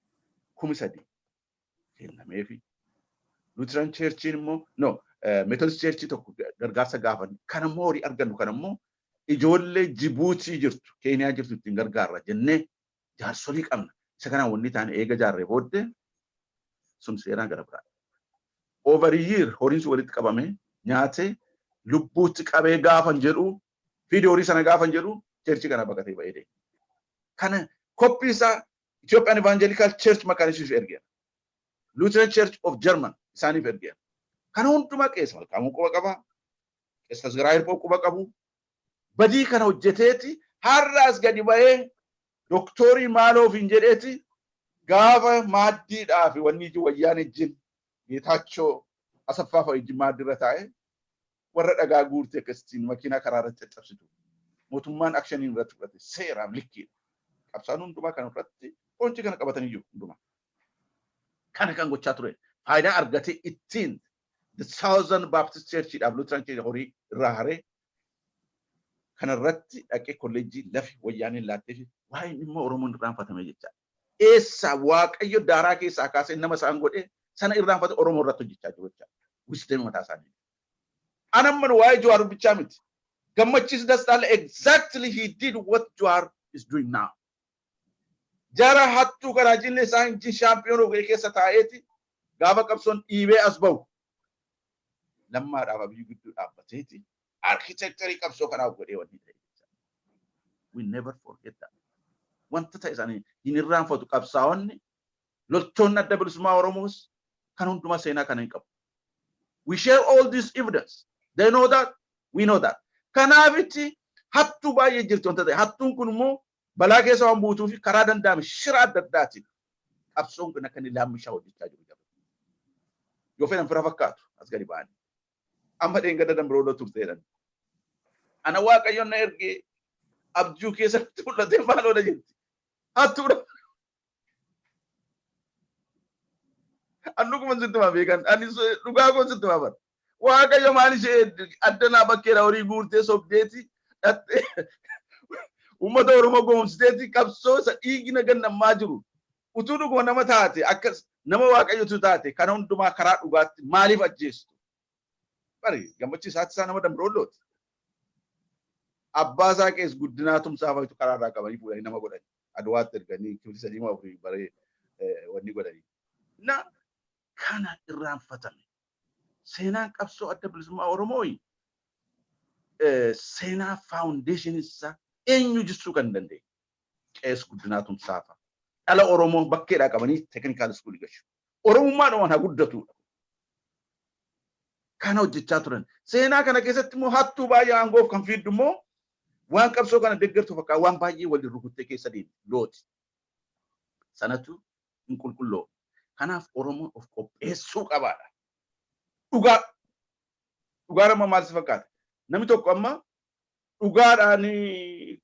3,000 kennameefi. Lutheran churchiin immoo, no, Methodist church tokko gargaarsa gaafanne. Kan immoo horii argannu kan immoo ijoollee Jibuutii jirtu, Keeniyaa jirtu ittiin gargaarra jennee jaarsolii qabna. Isa kanaan wanni taane eega jaarree booddee sun seeraan gara biraa. Over year horiin sun walitti qabame nyaatee lubbuutti qabee gaafan jedhu, fiidi horii sana gaafan jedhu, church kana baqatee ba'ee deema. Kana copy isaa Ethiopian Evangelical Church makaanisiif ergeera. Lutheran Church of German isaaniif ergeera. Kana hundumaa qeessa Malkaamuu quba qaba. Qeessa Tasgaraa Hirphoo quba qabu. Badii kana hojjeteeti har'aas gadi ba'ee doktoorii maaloof hin jedheeti gaafa maaddiidhaa fi wanni iji wayyaan ijjin Geetaachoo Asaffaa fa'a ijji maaddiirra taa'ee warra dhagaa guurtee akkasitiin makiinaa karaa irratti caccabsitu. Mootummaan action irratti fudhate seeraaf likkiidha. Qabsaan hundumaa kan irratti qoonci kana qabatanii jiru hundumaa. Kana kan gochaa ture. Faayidaa argatee ittiin the Southern Baptist Church dhaaf Lutheran Church horii irraa haree kanarratti dhaqee kolleejjii lafi wayyaaniin laattee fi waa'een dhimma Oromoon irraanfatame jecha. Eessa Waaqayyo daaraa keessaa kaasee nama isaan godhee sana irraanfate Oromoo irratti hojjechaa jiru jecha. Wisdom mataa isaanii. Anamman waa'ee Jawaar bichaa miti. Gammachiis Dastaa exactly he did what Jawaar is doing now. Jara hattuu kanaa jinne isaan jin shaampiyoon ogee keessa taa'eeti gaafa qabsoon dhiibee as bahu Lammaadhaaf Abiyyi gidduu dhaabbateeti architecture qabsoo kanaaf godhee wanni ta'e. We never forget that. Wanta ta'e isaanii hin irraanfatu qabsaa'onni, loltoonni Adda Bilisummaa Oromoos kan hundumaa seenaa kana hin qabu. We share all this evidence. They know that. We know that. Kanaafitti hattuu baay'ee jirti wanta ta'e. Hattuun kun immoo balaa keessa waan buutuu fi karaa danda'ame shira adda addaatiin qabsoon kun akka inni laammishaa hojjechaa jiru. Yoo fedhan fira fakkaatu as gadi ba'anii. Amma dheengadda Dambirooloo turteedhan. Ana Waaqayyoon na ergee abjuu keessatti mul'atee maaloodha jetti. Hattuudha. An dhuguma sitti maa beekan. Ani dhugaa koon sitti maa bara. Waaqayyo maal ishee addanaa bakkeedha horii guurtee sobdeeti dhattee uummata Oromoo goomsiteeti qabsoo isa dhiigna gannammaa jiru. Utuu dhuguma nama taate, akkas nama Waaqayyotu taate, kana hundumaa karaa dhugaatti maaliif ajjeestu? Bari Gammachiisaatti isaa nama Dambiroollooti. Abbaa isaa qees Guddinaa Tumsaa fa'itu karaa irraa qabanii fuudhanii nama godhani. Aduwaatti erganii kifli sadii moo afurii baree wanni godhanii. Na kana irraanfatame. Seenaan qabsoo Adda Bilisummaa Oromoo seenaa foundation isaa eenyu jissuu kan danda'e. Qees Guddinaa Tumsaa fa'a. Dhala Oromoo bakkeedhaa qabanii technical school gashu. Oromummaadhumaan haa guddatudha. Kana hojjechaa turan. Seenaa kana keessatti immoo hattuu baay'ee aangoof kan fiiddu immoo waan qabsoo kana deeggartu fakkaata waan baay'ee waliin rukuttee keessa deemti looti. Sanatu hin qulqulloo. Kanaaf Oromoon of qopheessuu qabaadha. Dhugaa. Dhugaan amma maal si fakkaata? Namni tokko amma dhugaadhaan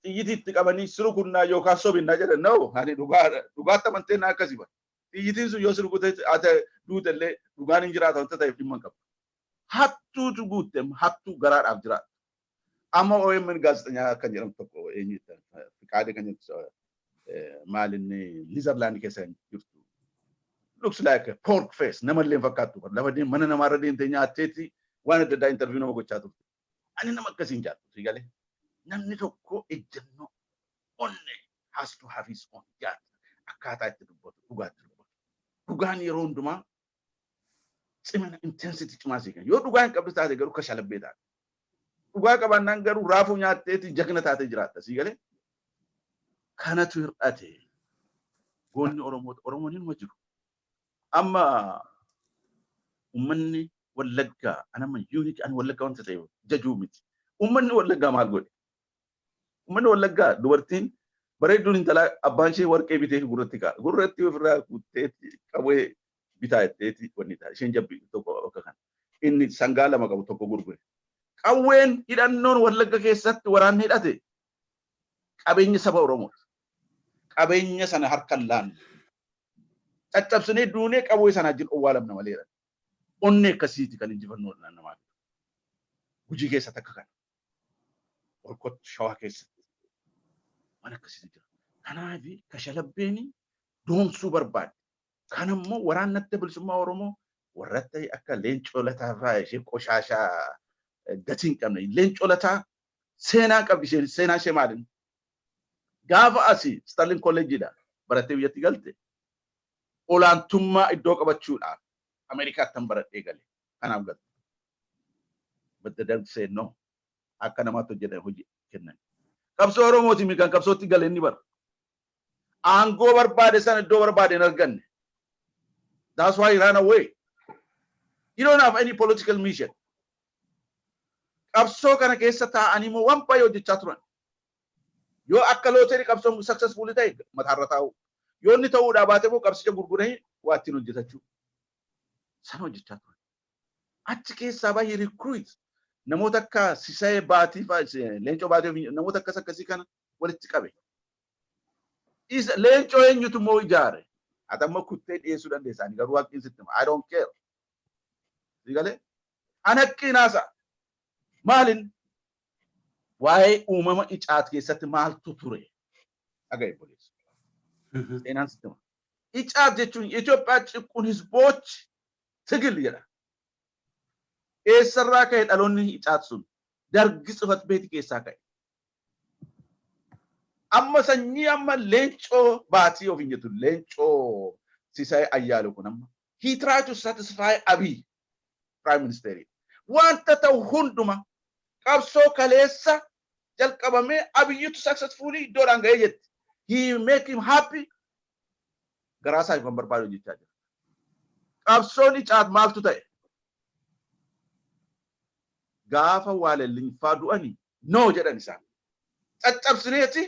xiyyitii itti qabanii siru kunnaa yookaan sobinnaa jedhan, no, ani dhugaadha. Dhugaatti amantee na akkasii bara. Xiyyitiin sun yoo si rukute, ati duute illee dhugaan hin jiraata wanta ta'eef dhimma hin qabu. Hattuutu guutte, hattuu garaadhaaf jiraata. Amma OMN gaazexeessaa kan jedhamu tokko, eenyu, Fiqaadee kan jedhamu, maal inni, Niizerlaand keessa jirtu. Looks like a pork face, namallee hin fakkaattu. Lafa mana namaarra deemtee nyaatteeti waan adda addaa interview nama gochaa turte. Ani nama akkasiin jaalladhu, si galee. Namni tokko ejjennoo onne has to have his own gut. Akkaataa itti dubbatu, dhugaatti dubbatu. Dhugaan yeroo hundumaa cimina, intensity cimaa sii kenna. Yoo dhugaa hin qabdu taate garuu kashalabbee taate. Dhugaa qabaannaan garuu raafuu nyaatteeti jagna taatee jiraatta, sii galee. Kanatu hir'ate. Goonni Oromoo, Oromoon inuma jiru. Amma uummanni Wallaggaa, anamma unique, ani Wallaggaa wanta ta'eef jajuu miti. Uummanni Wallaggaa maal godhe? Uummanni Wallaggaa dubartiin bareedduun intalaa abbaan ishee warqee bitee fi gurratti kaa'a. Gurratti ofirraa kutteetti qawwee bitaa jetteeti wanni ta'a. Isheen jabbi tokko akka kana. Inni sangaa lama qabu tokko gurgure. Qawween hidhannoon Wallagga keessatti waraanni hidhate qabeenya saba Oromooti. Qabeenya sana harkaan laannu. Caccabsinee duunee qawwee sana wajjin owwaalamna malee. Onnee akkasiiti kan injifannoo namaa fidu. Gujii keessatti akka kana. Olkottu Shawaa keessatti. Waan akkasiitu jira. Kanaaf kashalabbeeni doomsuu barbaade. Kanammoo waraanni Adda Bilisummaa Oromoo warratti akka Leencoo Lataa fa'aa, ishee qoshaashaa gatii hin qabne. Leencoo Lataa seenaa qabdi isheen. Seenaa ishee maali? Gaafa asii Sterling Collegeidha barattee biyyatti galte, olaantummaa iddoo qabachuudhaaf Ameerikaatti tan baradhee gale. Kanaaf galte. But the Derg said no. Akka namaatti hojjetan hojii kennan. Qabsoo Oromooti kan qabsootti gale inni bara. Aangoo barbaade sana iddoo barbaade hin arganne. That's why he ran away. You don't have any political mission. Qabsoo kana keessa taa'anii immoo waan baay'ee hojjechaa turan. Yoo akka looterii qabsoon successful ta'e mataarra taa'u. Yoo inni ta'uudhaa baate immoo qabsicha gurguranii waa ittiin hojjetachuu. Sana hojjechaa turan. Achi keessaa baay'ee recruit namoota akka Sisayee Baatii fa'aa, Leencoo Baatii, namoota akkas akkasii kana walitti qabe. Isa Leencoo eenyutu immoo ijaare? Ati amma kuttee dhiyeessuu dandeessa. Ani garuu haqqiin sitti hima. I don't care. Si galee? Ani haqqiin haasa. Maalin? Waa'ee uumama Icaat keessatti maaltu ture? Dhaga'i, obboleessa. Seenaan sitti hima. Icaat jechuun የኢትዮጵያ ጭቁን ህዝቦች ትግል jedha. Eessarraa ka'e dhaloonni Icaat sun? Dargi ጽሕፈት ቤት keessaa ka'e. Amma sanyii amma Leencoo Baatii of hin jettu, Leencoo Sisaay Ayyaalu kun amma. He tried to satisfy Abiy, Prime Minister. Wanta ta'u hunduma qabsoo kaleessa jalqabamee Abiyyitu successfully iddoodhaan ga'ee jetti. He make him happy. Garaa isaa kan barbaadu hojjechaa jira. Qabsoon Icaat maaltu ta'e? Gaafa Waalellinfaa du'anii no jedhan isaan. Caccabsineeti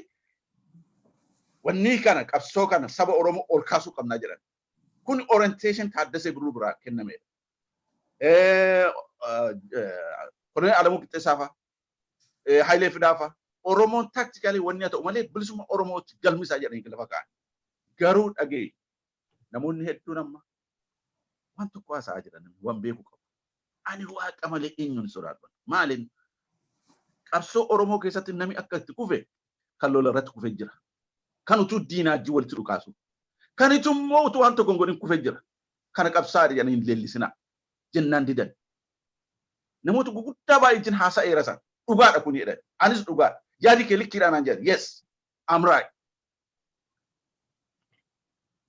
wanni kana, qabsoo kana saba Oromoo ol kaasuu qabnaa jedhan. Kun orientation Taaddasee Birruu biraa kennamedha. Koloneel Alamuu Qixxeessaa fa'a, Hayilee Fidaa fa'a. Oromoon tactically wanni haa ta'u malee bilisummaa Oromootti galmisaa jedhanii lafa kaa'an. Garuu dhagee, namoonni hedduun amma waan tokko haasa'aa jiran waan beeku qabu. Ani Waaqa malee eenyuun sodaadhu? Maaliin? Qabsoo Oromoo keessatti namni akka itti kufe, kan lola irratti kufee jira. Kan utuu diinaa wajjin walitti dhukaasu. Kan itummoo utuu waan tokko hin godhin kufee jira. Kana qabsaa jedhanii hin leellisinaa. Jennaan didan. Namoota guguddaa baay'ee wajjin haasa'eera isaan. Dhugaadha kun jedhan. Anis dhugaadha. Yaadi kee likkiidha naan jedhan. Yes, I'm right.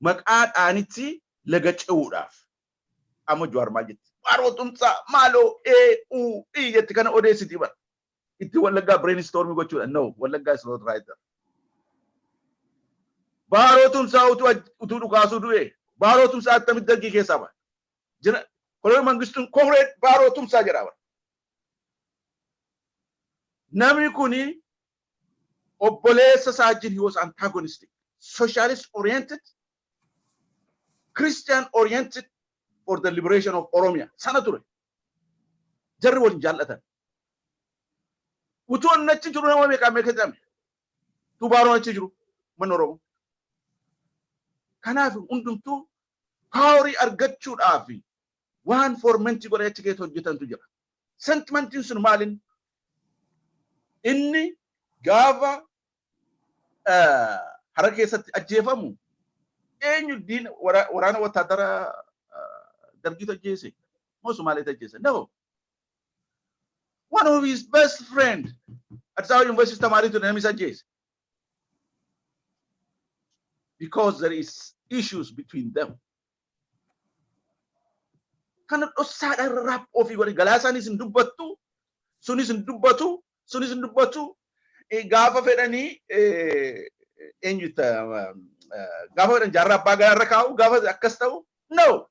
Maqaa dhaanitti laga ce'uudhaaf. Amma Jawaar maal jetti? Baaroo Tumsaa maaloo ee uu i jetti, kana odeessiti bara. Itti Wallaggaa brainstorming gochuudha. No, Wallaggaa is not right. Baaroo Tumsaa utuu dhukaasuu du'e. Baaroo Tumsaa attamitti Dargii keessaa ba'a? Jira Koloneel Mangistuun Comrade Baaroo Tumsaa jedha bara. Namni kuni obboleessa isaa wajjin he was antagonistic. Socialist oriented, Christian oriented for the liberation of Oromia. Sana ture. Jarri waliin jaallatan. Utuu inni achi jiru nama meeqaa meeqa jedhame. Utuu Baaroon achi jiru manni Oromoo. Kanaaf hundumtuu Power argachuudhaaf waan foment godhee achi keessa hojjetantu jira. Sentimentiin sun maalin? Inni gaafa Hara keessatti ajjeefamu eenyu? Diina waraana wataadara Dargiitu ajjeese moo Somaaleetu ajjeese? No. One of his best friend, Addis Ababa University tamaarii ture, namni isa ajjeese. Because there is issues between them. Kana dhossaadhaan raap ofii godhe. Galaasaanis hin dubbattu, sunis hin dubbatu, sunis hin dubbatu. Gaafa fedhanii eenyu, gaafa fedhan Jaarraa Abbaa Gadaa irra kaa'u, gaafa akkas ta'u. No,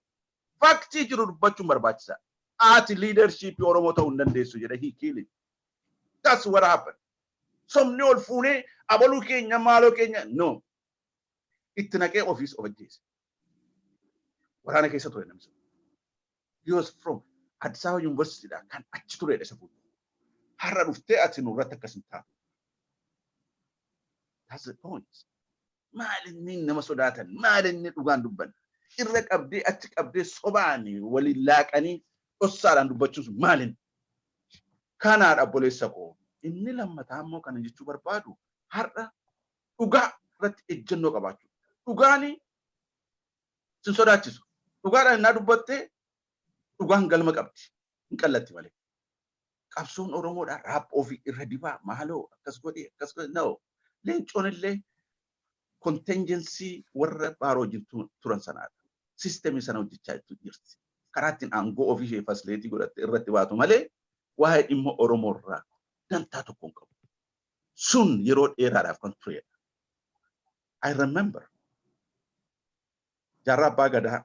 fact jiru dubbachuun barbaachisaa. Ati leadership Oromoo ta'uu hin dandeessu jedhe. He kill it. That's what happened. Somni ol fuunee abaluu keenya, maaloo keenya, no. Itti naqee ofiis of ajjeese. Waraana keessa ture namni sun. He was from Addis Ababa University dha kan achi turedha isa fuuldura. Har'a dhuftee ati nurratti akkas hin taatu. That's the point. Maal inni nama sodaatan? Maal inni dhugaan dubban? Irra qabdee, achi qabdee, sobaan waliin laaqanii dhossaadhaan dubbachuun sun maalin? Kanaadha, obboleessa koo. Inni lammataa immoo kana jechuu barbaadu, har'a dhugaa irratti ejjennoo qabaachuu. Dhugaani sin sodaachisu. Dhugaadhaan innaa dubbattee dhugaan galma qabdi. Hin qallatti malee. Qabsoon Oromoodhaa raap ofii irra dibaa, maaloo akkas godhi, akkas godhi, no. Leencoon illee contingency warra Baaroo wajjin turan sanaadha. System sana hojjechaa jirti. Karaa ittiin aangoo ofii ishee facilitate godhatte irratti baatu malee waa'ee dhimma Oromoo irraa dantaa tokko hin qabu. Sun yeroo dheeraadhaaf kan turedha. I remember Jaarraa Abbaa Gadaa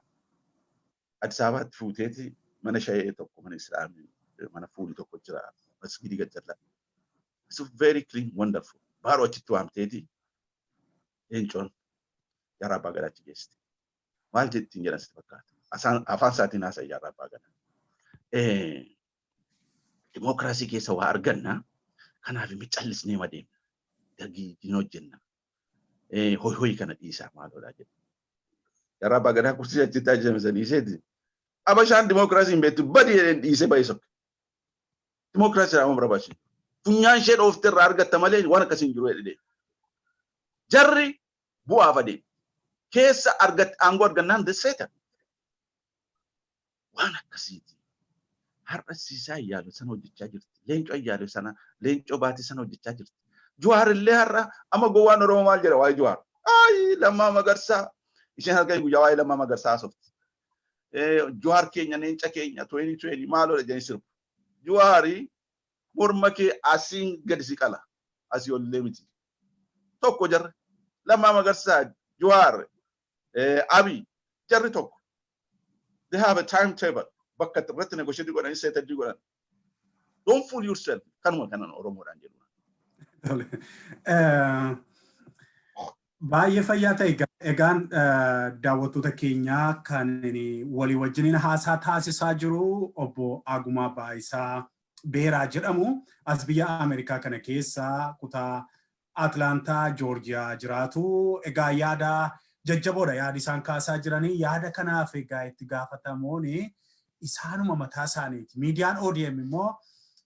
Addis Ababaatti fuuteeti mana shayee tokko, mana Islaamii, mana fuulii tokko jira masgidii gajjallaa. It's very clean, wonderful. Baaroo achitti waamteeti Leencoon Jaarraa Abbaa Gadaa achi geessite. Maal jettiin jedhan sitti fakkaata? Afaan isaatiin haasa'e Jaarraa Abbaa Gadaa. Dimookiraasii keessa waa arganna. Kanaaf callisnee madeemna. Dargii hin hojjenna. Hoy hoy kana dhiisaa maaloodhaa jedhe. Jaarraa Abbaa Gadaa kursii achitti ajajame san dhiiseeti. Abashaan dimookiraasii hin beektu, badi jedheen dhiisee ba'e sokke. Dimookiraasii dhaan barbaachisu. Funyaan ishee dhooftee irraa argatta malee waan akkasii hin jiru jedhee. Jarri bu'aaf adeemu. Keessa argatte aangoo argannaan desseetan. Waan akkasiiti. Har'a Siisaa Ayyaaloo sana hojjechaa jirti. Leencoo Ayyaaloo sana, Leencoo Baatii sana hojjechaa jirti. Jawaar illee har'a amma gowwaan Oromoo maal jedha waa'ee Jawaar? Ayi, Lammaa Magarsaa. Isheen halkan guyyaa waa'ee Lammaa Magarsaa haasofti. Jawaar keenya, leenca keenya, 2020 maaloodha jedhanii sirbu. Jawaari morma kee asiin gadi si qala. Asii olillee miti. Tokko jarri. Lammaa Magarsaa, Jawaar, Abiy jarri tokko. They have a timetable. Bakka irratti negotiate godhanii settle godhan. Don't fool yourself. Kanuma kanan Oromoodhaan jedhu. Baay'ee fayyaa ta'e. Egaan daawwattoota keenyaa, kan walii wajjiniin haasaa taasisaa jiru obbo Agumaa Baayisaa Beeraa jedhamu. As biyya Ameerikaa kana keessa kutaa Atlaantaa, Joorjiyaa jiraatu. Egaa yaada jajjaboodha yaadi isaan kaasaa jiranii. Yaada kanaaf egaa itti gaafatamoon isaanuma mataa isaaniiti. Miidiyaan ODM immoo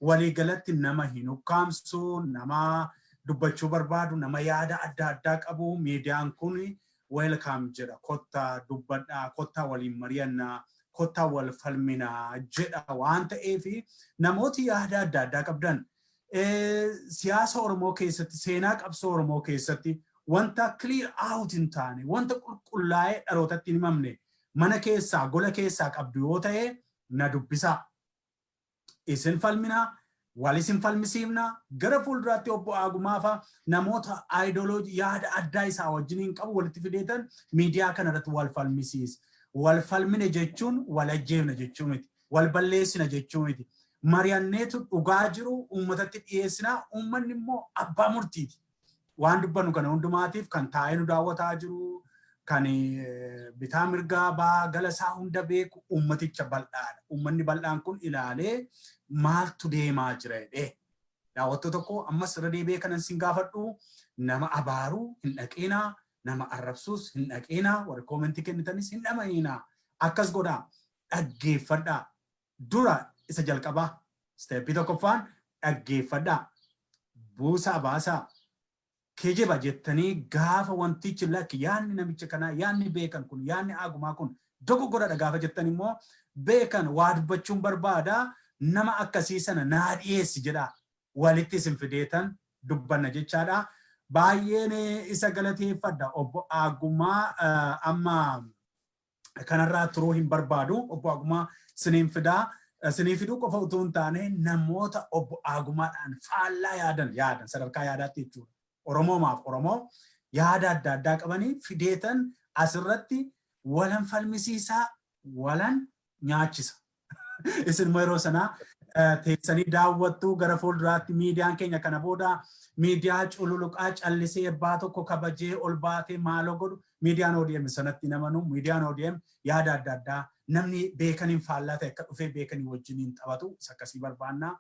waliigalatti nama hin ukkaamsu, nama dubbachuu barbaadu, nama yaada adda addaa qabu miidiyaan kun welcome jedha. Kottaa dubbadhaa, kottaa waliin mari'annaa, kottaa wal falminaa jedha. Waan ta'eef namooti yaada adda addaa qabdan, siyaasa Oromoo keessatti, seenaa qabsoo Oromoo keessatti wanta clear out hin taane, wanta qulqullaa'ee dhalootatti hin himamne mana keessaa, gola keessaa qabdu yoo ta'e na dubbisaa. Isin falminaa, wal isin falmisiifnaa. Gara fuulduraatti obbo Agumaafa namoota ideology yaada addaa isaa wajjiniin qabu walitti fideetan miidiyaa kana irratti wal falmisiisa. Wal falmine jechuun wal ajjeefna jechuu miti. Wal balleessina jechuu miti. Mari'anneetu dhugaa jiru uummatatti dhiyeessinaa, uummanni immoo abbaa murtiiti. Waan dubbannu kana hundumaatiif kan taa'ee nu daawwataa jiru, kan bitaa mirgaa baa gala isaa hunda beeku uummaticha bal'aadha. Uummanni bal'aan kun ilaalee maaltu deemaa jira jedhee. Daawwattoota tokko, ammas irra deebi'ee kanan sin gaafadhu, nama abaaruu hin dhaqinaa, nama arrabsuus hin dhaqinaa, warri comment kennitanis hin dhama'inaa. Akkas godhaa, dhaggeeffadhaa. Dura isa jalqabaa, step tokkoffaan dhaggeeffadhaa. Buusaa baasaa. Kijiba jettanii gaafa wantichi, lakki, yaadni namicha kanaa, yaadni Beekan kun, yaadni Agumaa kun dogoggoradha gaafa jettan immoo, "Beekan waa dubbachuun barbaada, nama akkasii sana naa dhiyeessi" jedhaa. Walitti isin fideetan dubbanna jechaadha. Baay'een isa galateeffadha obbo Agumaa. Amma kanarraa turuu hin barbaadu. Obbo Agumaa siniin fidaa. Sinii fiduu qofa utuu hin taane, namoota obbo Agumaadhaan faallaa yaadan sadarkaa yaadaatti jechuudha. Oromoomaaf Oromoo yaada adda addaa qabanii fideetan asirratti walan falmisiisaa, walan nyaachisa. Isin immoo yeroo sanaa teessanii daawwattuu. Gara fuulduraatti miidiyaan keenya kana booda miidiyaa cululuqaa callisee abbaa tokko kabajee ol baatee maaloo godhu, miidiyaan ODM sanatti namanu, miidiyaan ODM yaada adda addaa namni Beekaniin faallaa ta'e akka dhufee Beekanii wajjiniin taphatu isa akkasii barbaannaa.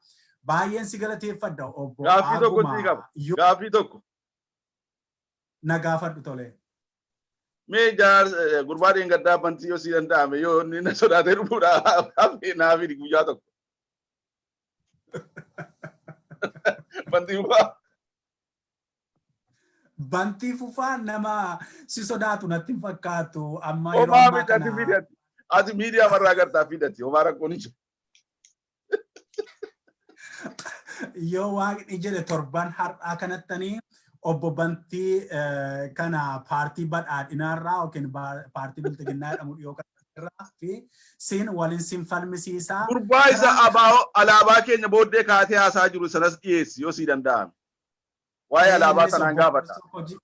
Baay'een si galateeffadha, obbo Gaaffii tokko sii qaba. Gaaffii tokko. Na gaafadhu, tole. Mee jaar gurbaa dheengaddaa Bantii yoo sii danda'ame, yoo inni na sodaatee dhufuudhaaf naa fidi guyyaa tokko. Bantii Fufaa. Bantii Fufaa nama si sodaatu natti hin fakkaatu. Amma yeroo Homaa ammaa miti, ati kana fidi ati. Ati miidiyaa marraa gartaa fidati, homaa rakkoon hin jiru. Yoo Waaqni jedhe torban har'aa kanattanii obbo Bantii kana paartii Badhaadhinaarraa yookiin paartii Bilxiginnaa jedhamu dhiyoo kanarraa fi siin waliin sin falmisiisaa. Gurbaa isa abaa'oo alaabaa keenya booddee kaatee haasaa jiru sanas dhiyeessi yoo sii danda'ame. Waa'ee alaabaa Innis sanaan obbo gaafadha.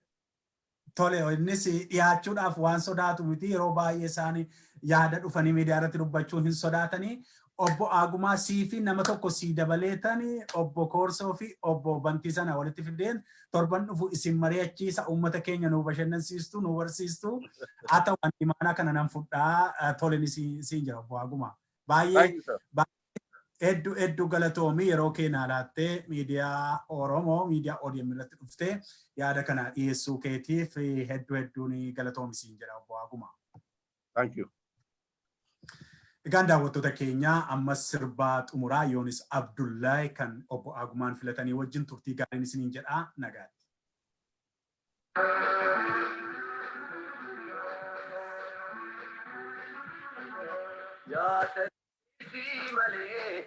Tole, innis dhiyaachuudhaaf waan sodaatu miti. Yeroo baay'ee isaan yaada dhufanii miidiyaa irratti dubbachuu hin sodaatanii. Obbo Agumaa, sii fi nama tokko sii dabaleetan obbo Koorsoo fi obbo Bantii sana walitti fideen torban dhufu isin mari'achiisa. Uummata keenya nu bashannansiistu, nu barsiistu. Haa ta'u, ani imaanaa kana nan fudhaa, tole siin jira, obbo Agumaa. Baay'ee Thank you, sir. hedduu hedduu galatoomii, yeroo keenyaa laattee miidiyaa Oromoo, miidiyaa ODM irratti dhuftee yaada kana dhiyeessuu keetiif hedduu hedduun galatoomi siin jedha, obbo Agumaa. Thank you. Egaan daawwattoota keenyaa, ammas sirbaa xumuraa Yoonis Abdullahi kan obbo Agumaan filatanii wajjin turtii gaariin isiniin jedhaa, nagaatti. Yaada malee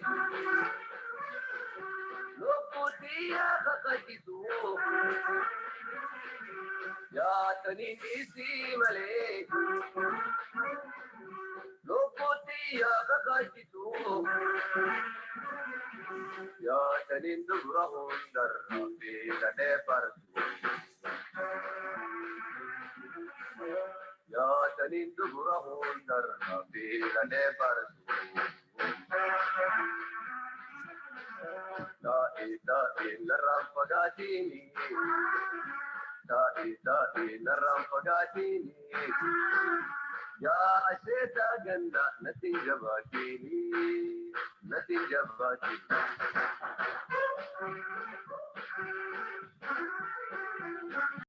lubbuutti yaa kakachisu, yaadaniin isii malee lubbuutti yaa kakachisu, yaadaniin dubra hundarra beekanee farsu, yaadaniin dubra hundarra beekanee farsu. Taa'ee taa'ee narraan fagaatini. Taa'ee taa'ee narraan fagaatini. Yaa asheetaa ganda natti hin jabaatini. Natti hin jabaatini.